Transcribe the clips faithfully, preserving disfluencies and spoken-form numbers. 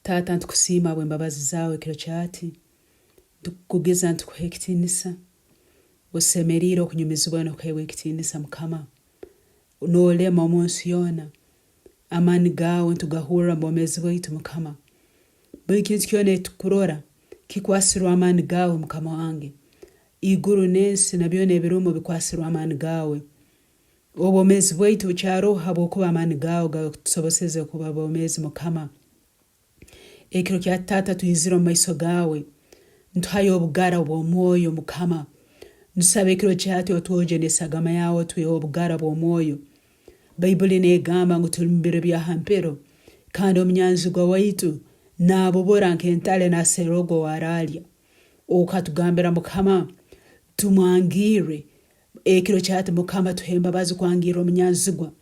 Taata, nitukusiima habw'embabazi zaawe ekiro kyati. Nitukukugiza, nitukuha ekitiinisa. Osemeriire okunyumizibwa n'okuheebwa ekitiinisa, Mukama. Noolema omu nsi yoona. Amaani gaawe nitugahurra omu bwomeezi bwaitu, Mukama. Buli kintu kyona ekitukurora kikwasirwe amaani gaawe, Mukama wange. Iguru n'ensi na byona ebirumu bikwasirwe amaani gaawe. Obwomeezi bwaitu bukyaroho habwokuba amaani gaawe gakutusoboseze kuba bwomeezi, Mukama. Ekiro kya Taata, twizire omu maiso gaawe. Nituhayo obugara obw'omwoyo, Mukama. Nitusaba ekiro kyati otwogye n'esagama yaawe, otwihe obugara bw'omwoyo. Baibuli neegamba ngu tuli mu biro bya ha mpero, kandi omunyanzigwa waitu naabubura nk'entale naaserra ogu ow'araalya. Okatugambira, Mukama, tumwangirre. Ekiro kyati, Mukama, tuhe embabazi kwangirra omunyanzigwa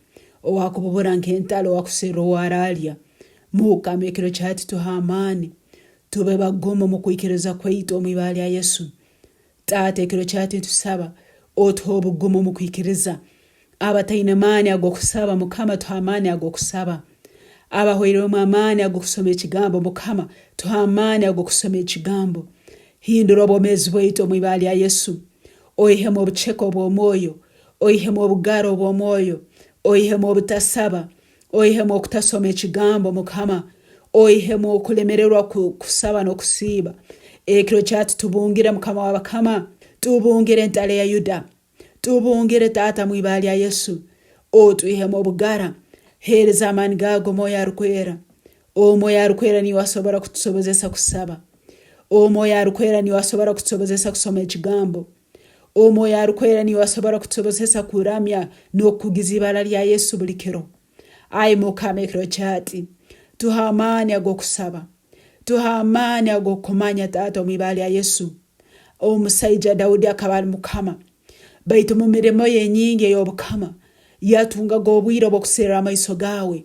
owakububura nk'entale, owakuserra ow'araalya. Mukama, ekiro kyati, tuhe amaani, tube bagumu omu kwikiriza kwaitu omu ibara lya Yesu. Taata, ekiro kyati ntusaba, otuhe obugumu omu kwikiriza. Abataine maani ag'okusaba, Mukama, tuhe amaani ag'okusaba. Abahoirwemu amaani ag'okusoma ekigambo, Mukama, tuhe amaani ag'okusoma ekigambo. Hindura obwomeezi bwaitu omu ibara lya Yesu. Oihemu obuceke obw'omwoyo, oihemu obugara obw'omwoyo, oihemu obutasaba, oihemu okutasoma ekigambo, Mukama, oihemu okulemererwa ku-, kusaba n'okusiiba. Ekiro kyati tubungire, Mukama w'abakama, tubungire entale ya Yuda. Tubungire, Taata, mu ibara lya Yesu. Otwihemu obugara. Heereza amaani gaago Mwoyo Arukwera. Omwoyo Arukwera niwe asobora kutusobozesa kusaba. Omwoyo Arukwera niwe asobora kutusobozesa kusoma ekigambo. Omwoyo Arukwera niwe asobora kutusobozesa kuramya n'okukugiza ibara lya Yesu buli kiro. Ai Mukama, ekiro kyati, tuha amaani ag'okusaba. Tuha amaani ag'okumanya, Taata, omu ibara lya Yesu. Omusaija Daudi akaba ali mukama, baitu mu mirimo ye enyingi ey'obukama, yatungaga obwire obw'okuserra amaiso gaawe.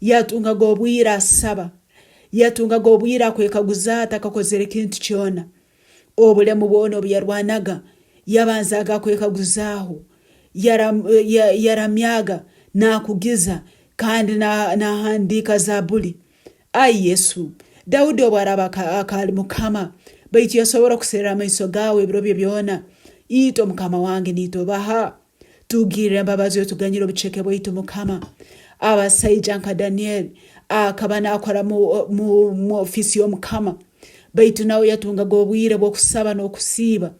Yatungaga obwire asaba. Yatungaga obwire akwekaguza ati akakozere kintu kyona. Obulemu bwona obu yarwanaga, yabanzaga akwekaguzaaho. Yaram-, ya-, yaramyaga, naakugiza, kandi na-, naahandiika Zabbuli. Ai Yesu, Daudi obu araaba aka-, akaali mukama, baitu yasobora kuserra amaiso gaawe ebiro bye byona, itwe, mukama wange, niitwe baha? Tugirre embabazi, otuganyire obuceke bwaitu, Mukama. Abasaija nka Daniel, akaba naakora mu, mu, mu ofiisi y'omukama, baitu nawe yatungaga obwire bw'okusaba n'okusiiba.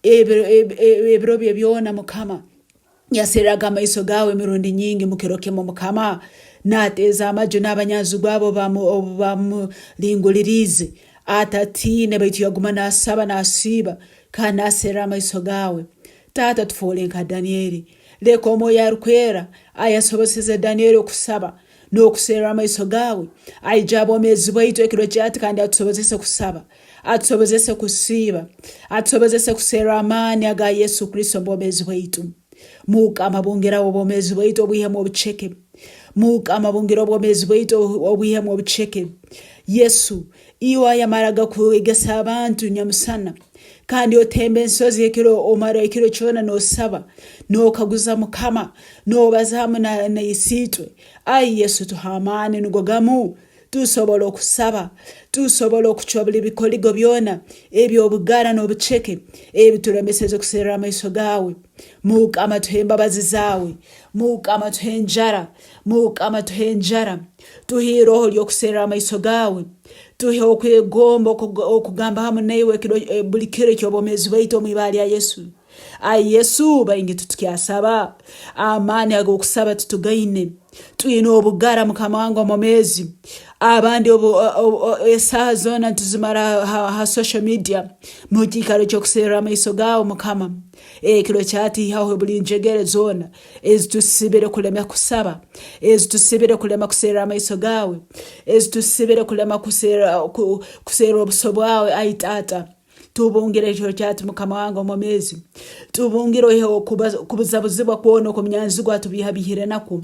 Ebiro, eb-, eb-, ebiro bye byona, Mukama, yaserraga amaiso gaawe emirundi nyingi mu kiro kimu, Mukama, naateeza amaju n'abanyanzigwa abo bamu-, obu bamulinguliriize. Atatiine, baitu yaguma naasaba, naasiiba, kandi naaserra amaiso gaawe. Taata, tufoole nka Danieri. Leka Omwoyo Arukwera ayasoboseze Danieri okusaba n'okuserra amaiso gaawe, aije ha bwomeezi bwaitu ekiro kyati kandi atusobozese kusaba, atusobozese kusiiba, atusobozese kuserra amaani aga Yesu Kristo omu bwomeezi bwaitu. Mukama, bungiraho obwomeezi bwaitu obwihemu obuceke. Mukama, bungiraho obwomeezi bwaitu obwihemu obuceke. Yesu, iwe ayamaraga kwegesa abantu nyamusana, kandi otemba ensozi ekiro, omara ekiro kyona noosaba, nookaguza Mukama, noobaza hamu na, na isiitwe. Ai Yesu, tuha amaani nigo gamu. Tusobole okusaba, tusobole okucwa buli bikoligo byona eby'obugara n'obuceke ebitulemeseze kuserra amaiso gaawe. Mukama, tuhe embabazi zaawe. Mukama, tuhe enjara. Mukama, tuhe enjara. Tuhe iroho ly'okuserra amaiso gaawe. Tuhe okwegomba okuga-, okugamba hamu naiwe kiro, eh, buli kiro eky'obwomeezi bwaitu omu ibara lya Yesu. Ai Yesu, baingi titukyasaba. Amaani ag'okusaba titugaine. Twine obugara, Mukama wange, omu meezi. Abandi obu-, o-, o-, o-, esaaha zoona nituzimara ha, ha social media, mu kiikaro ky'okuserra amaiso gaawe, Mukama. Ekiro kyati ihaho buli njegere zoona ezitusibire kulema kusaba, ezitusibire kulema kuserra amaiso gaawe, ezitusibire kulema kuserra, ku-, kuserra obuso bwawe, ai Taata. Tubungire ekiro kyati, Mukama wange, omu meezi. Tubungire oihe okuba-, kubuzabuzibwa kwona okw'omunyanzigwa atubiihabiihire nakwo.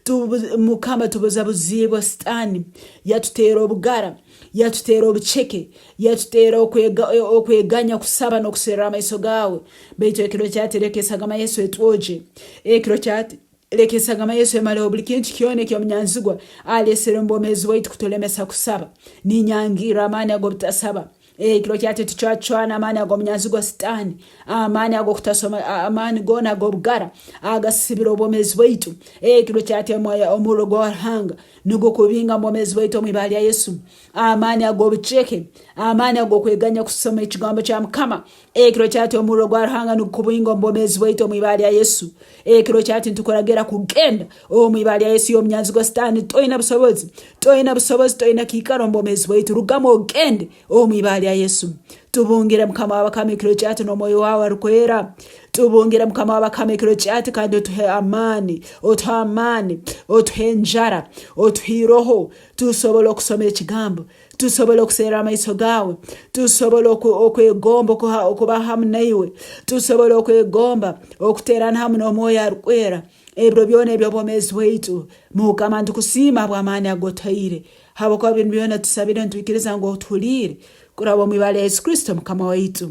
Tubu-, Mukama, tubuzabuziibwe Sitaani. Yatuteera obugara, yatuteera obuceke, yatuteera okwega-, okweganya kusaba n'okuserra amaiso gaawe. Baitu ekiro kyati, leka esagama Yesu etwogye. Ekiro kyati, Leka esagama Yesu emaleho buli kintu kyona eky'omunyanzigwa alesere omu bwomeezi bwaitu kutulemesa kusaba. Ninyangirra amaani ag'obutasaba. Eh, ekiro kya hati tucwacwana amaani ag'omunyanzigwa Sitaani, amaani ag'okutasoma, a-, amaani goona ag'obugara agasibire obwomeezi bwaitu. Eh, ekiro kya hati omwoyo, omurro gwa Ruhanga nugwo kubinga omu bwomeezi bwaitu omu ibara lya Yesu. Amaani ag'obuceke, amaani ag'okweganya kusoma ekigambo kya Mukama. Ekiro kya hati omurro gwa Ruhanga nugukubinga omu bwomeezi bwaitu omu ibara lya Yesu. Ekiro kya hati nitukuragira kugenda omu ibara lya Yesu. Y'omunyanzigwa Sitaani, toina busobozi, toina busobozi, toina kiikaro omu bwomeezi bwaitu. Rugamu ogende omu ibara lya Yesu. Tubungire Mukama w'abakama ekiro kya hati n'omwoyo waawe arukwera. Tubungire Mukama w'abakama ekiro kya hati kandi otuhe amaani, otuhe amaani, otuhe enjara, otuhe iroho, tusobole okusoma ekigambo, tusobole okuserra amaiso gaawe, tusobole oku-, okwegomba okuha-, okuba hamu naiwe, tusobole okwegomba okuteerana hamu n'omwoyo arukwera. Ebiro byona eby'obwomeezi bwaitu, Mukama, nitukusiima habw'amaani agotaire. Habwokuba binu byona tusabire, nitwikiriza ngu otuhuliire. Kuraba omu ibara lya Yesu Kristo, Mukama waitu.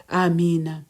Amiina.